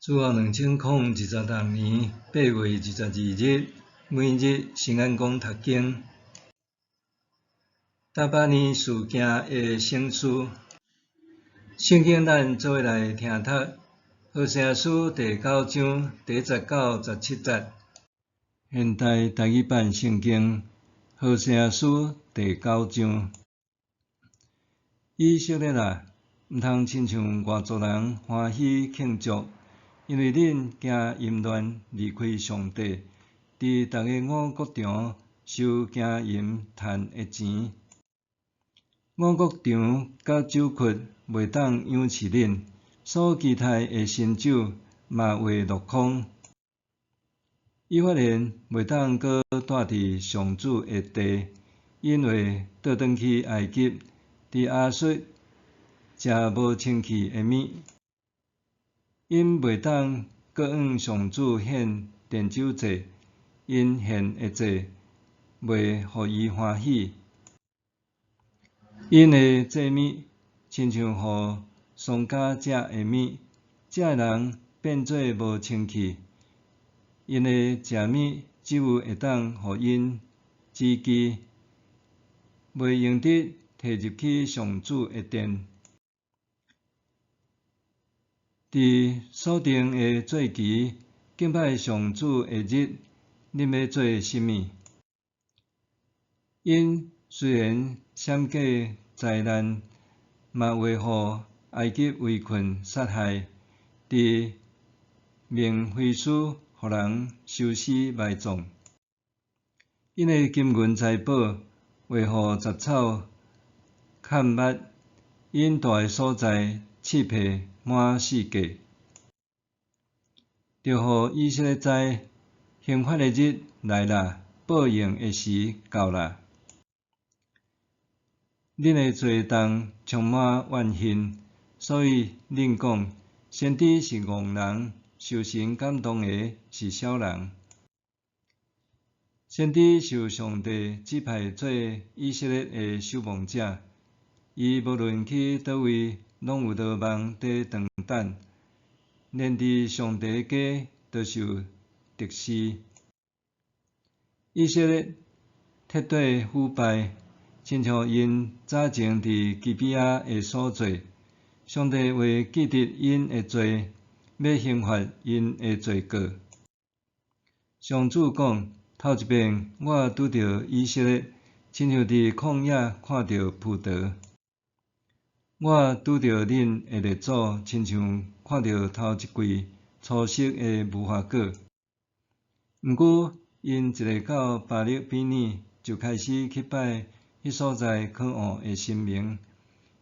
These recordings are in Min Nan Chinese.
主後2026年8月22日，每日新安講讀經。大巴尼事件的省思。聖經咱做伙來聽讀《何西阿書》第九章第一節到十七節。現代台語版聖經《何西阿書》第九章。以色列啊，毋通親像外族人歡喜慶祝，因為恁行淫亂，離開上帝，佇逐个五穀場收行淫趁的錢。五穀場佮酒窟袂當養飼恁，所期待的新酒嘛會落空。以法蓮袂當閣住佇上主的地，𪜶會倒轉去埃及，佇亞述食無清氣的物。𪜶袂當閣向上主獻奠酒祭，𪜶獻的祭袂予伊歡喜。𪜶的祭物親像予喪家食的物，食的人變做無清氣。𪜶的食物只有會當予𪜶止飢，袂用得提入去上主的殿。佇所定的節期，敬拜上主的日，恁欲做啥物？𪜶雖然閃過災難，嘛會予埃及圍困殺害，佇孟菲斯予人收屍埋葬。𪜶的金銀財寶會予雜草崁匕，𪜶蹛的所在刺皮滿四界。著予以色列知，刑罰的日來啦，報應的時到啦。恁的罪重充滿怨恨，所以恁講，先知是戇人，受神感動的是痟人。先知受上帝指派做以色列的守望者，伊無論去佗位，攏有羅網佇當等，連佇上帝家都受敵視。以色列徹底腐敗，親像𪜶早前佇基比亞的所做。上帝會記得𪜶的罪，欲刑罰𪜶的罪過。上主講：頭一遍我拄著以色列，親像佇曠野看著葡萄。我拄著恁的列祖，親像看著頭一季初熟的無花果。毋過，𪜶一下到巴力比珥，就開始去拜彼所在可惡的神明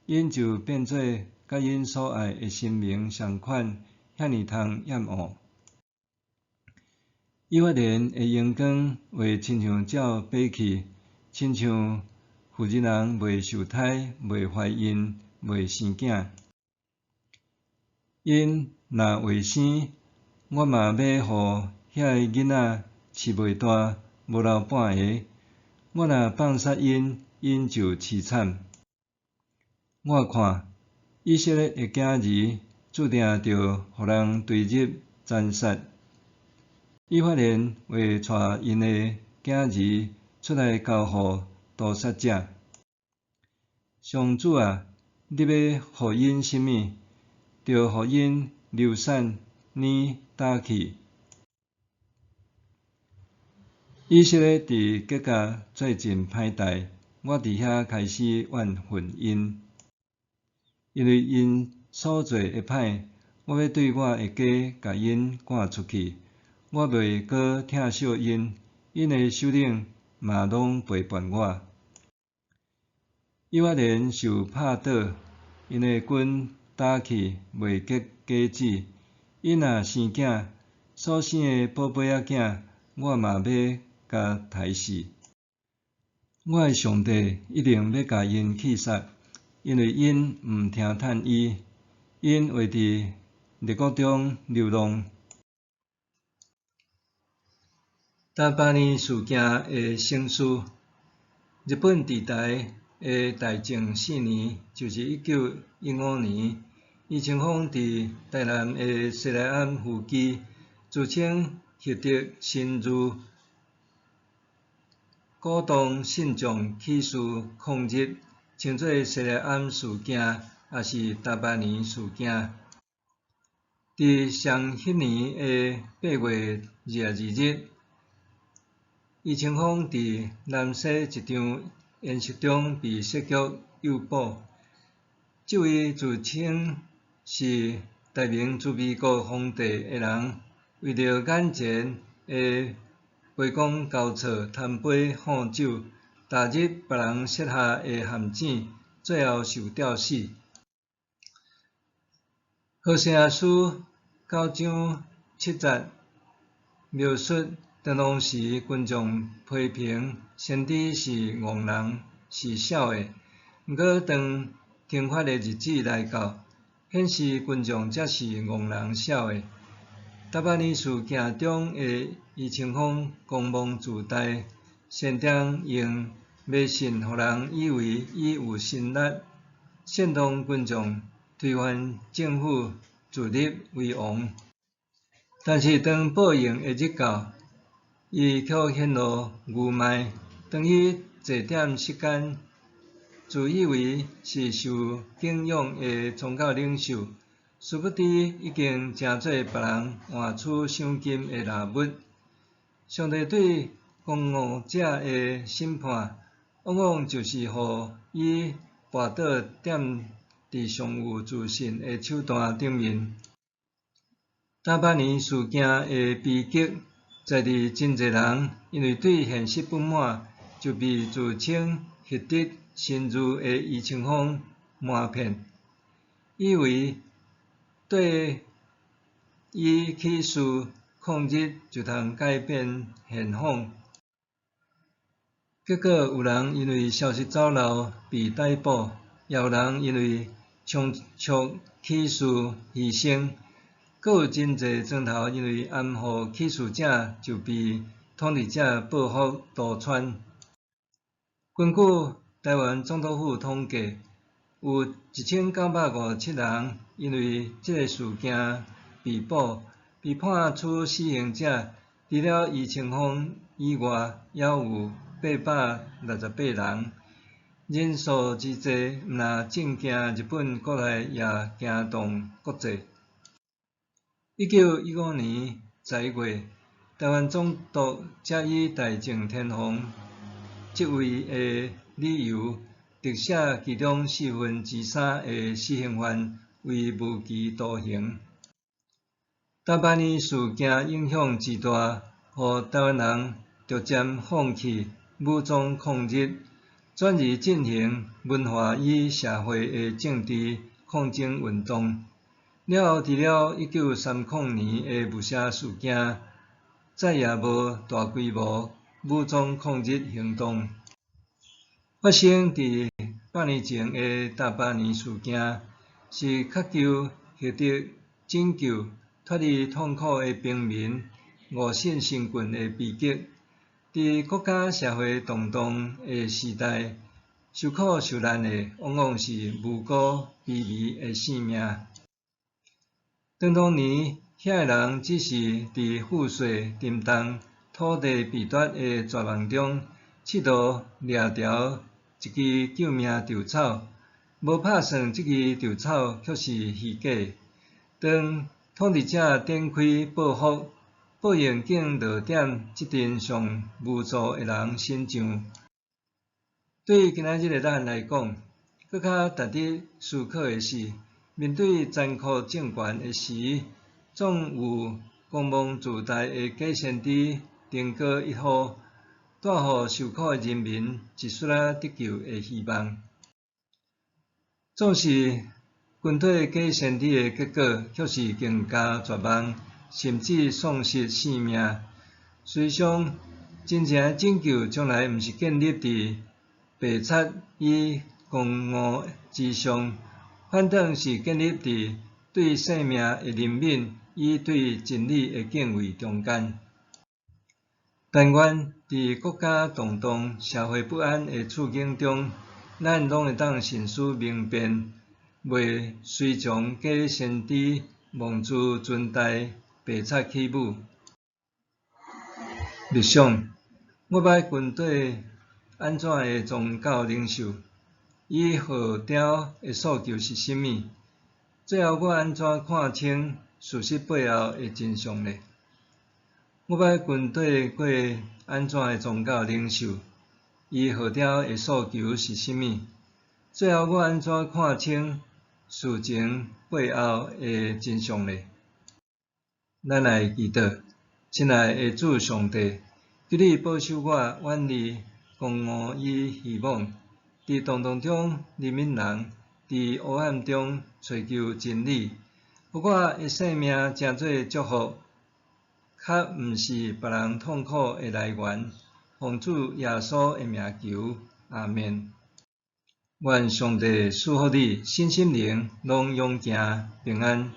，𪜶就變做佮𪜶所愛的神明仝款，遐爾通厭惡。以法蓮的榮光會親像鳥飛去，親像婦人人袂受胎、袂懷孕、袂生囝。𪜶若袂生，我嘛欲予遐个囡仔飼袂大，無留半个。我若放殺𪜶，𪜶就淒慘。我看以色列的囝兒注定著予人追入殘殺。以法蓮會帶𪜶的囝兒出來交予屠殺者。上主啊，你欲予𪜶啥物，就予𪜶流產、乳焦去。以色列佇吉甲做盡歹代，我佇遐開始怨恨𪜶，因為𪜶所做的歹，我欲對我的家共𪜶趕出去，我袂閣疼惜𪜶，𪜶的首領嘛攏背叛我。以法蓮受拍倒，𪜶的根焦去，袂結果子。𪜶若生囝，所生的寶貝仔囝，我嘛欲共刣死。我的上帝一定欲共𪜶去殺，因為𪜶毋聽趁伊，𪜶會佇列國中流浪。大巴尼事件的省思。日本佇台的大正四年，就是1915年，余清芳佇台南的西來庵附近，自稱獲得神諭，鼓動信眾起事抗日，稱做西來庵事件，抑是大巴黎事件。佇上彼年的8月22日，余清芳佇南勢一場演說中被設局誘捕。這位自稱是大明朱棣國皇帝的人，為著眼前的杯觥交錯、貪杯喝酒，踏入別人設下的陷阱，最後受吊死。何西阿書九章七節描述，當當時群眾批評先知是戇人，是痟的。毋過當懲罰的日子來到，顯示群眾才是戇人痟的。達巴尼事件中的余清芳狂妄自大，煽動用迷信予人以為伊有神力，煽動群眾推翻政府，自立為王。但是當報應的日到，伊卻顯露愚昧。當伊坐踮室間，自以為是受敬仰的宗教領袖，殊不知已經成做別人換取賞金的獵物。上帝對狂傲者的審判，往往就是予伊跋倒踮佇尚有自信的手段頂面。大巴黎事件的悲劇，在佇真濟人因為對現實不滿，就被自稱獲得神諭的余清芳瞞騙，以為對伊起事抗日就通改變現況。結果有人因為消息走漏被逮捕，也有人因為倉促起事犧牲，閣有真濟磚頭因為掩護起事者就被統治者報復毒穿。根據臺灣總督府統計，有1957人因為這个事件被捕，被判處死刑者，除了余清芳以外，猶有868人。人數之濟，毋但震驚日本國內，也驚動國際。1915年11月，臺灣總督才以大正天皇即位的理由，特赦其中3/4的死刑犯為無期徒刑。大巴黎事件影響之大，予臺灣人逐漸放棄武裝抗日，轉而進行文化與社會的政治抗爭運動。了後，除了1930年的霧社事件，再也無大規模武裝抗日行動。發生佇百年前的大巴黎事件，是渴求獲得拯救、脫離痛苦的平民誤信神棍的悲劇。佇國家社會動盪的時代，受苦受難的往往是無辜卑微的性命。當當年，遐个人只是佇賦稅沉重、土地被奪的絕望中，試圖掠著一支救命稻草，無拍算這支稻草卻是虛假。當統治者展開報復，報應竟落佇這陣上無助的人身上。對今仔日的咱來講，閣較值得思考的是，面對殘酷政權的時，總有狂妄自大的假先知登高一呼，帶予受苦的人民一絲仔得救的希望。總是跟隨假先知的結果，卻是更加絕望，甚至喪失性命。事實上，真正的拯救從來毋是建立佇白賊與狂傲之上，反倒是建立佇對生命的憐憫與對真理的敬畏中間。但願佇國家動盪、社會不安的處境中，咱攏會當慎思明辨，袂隨從假先知妄自尊大，白賊起舞。默想，我捌跟綴按怎的宗教領袖？伊號召的訴求是啥物？最後我按怎看清事實背後的真相呢？我捌跟綴過按怎的宗教領袖？伊號召的訴求是啥物？最後我按怎看清事情背後的真相呢？咱來祈禱，親愛的主上帝，求你保守我遠離狂傲與虛妄，佇動盪中憐憫人，佇黑暗中揣求真理，予我的生命成做祝福，較毋是別人痛苦的來源。奉主耶穌的名求，阿們。願上帝賜福你，身心靈攏勇健平安。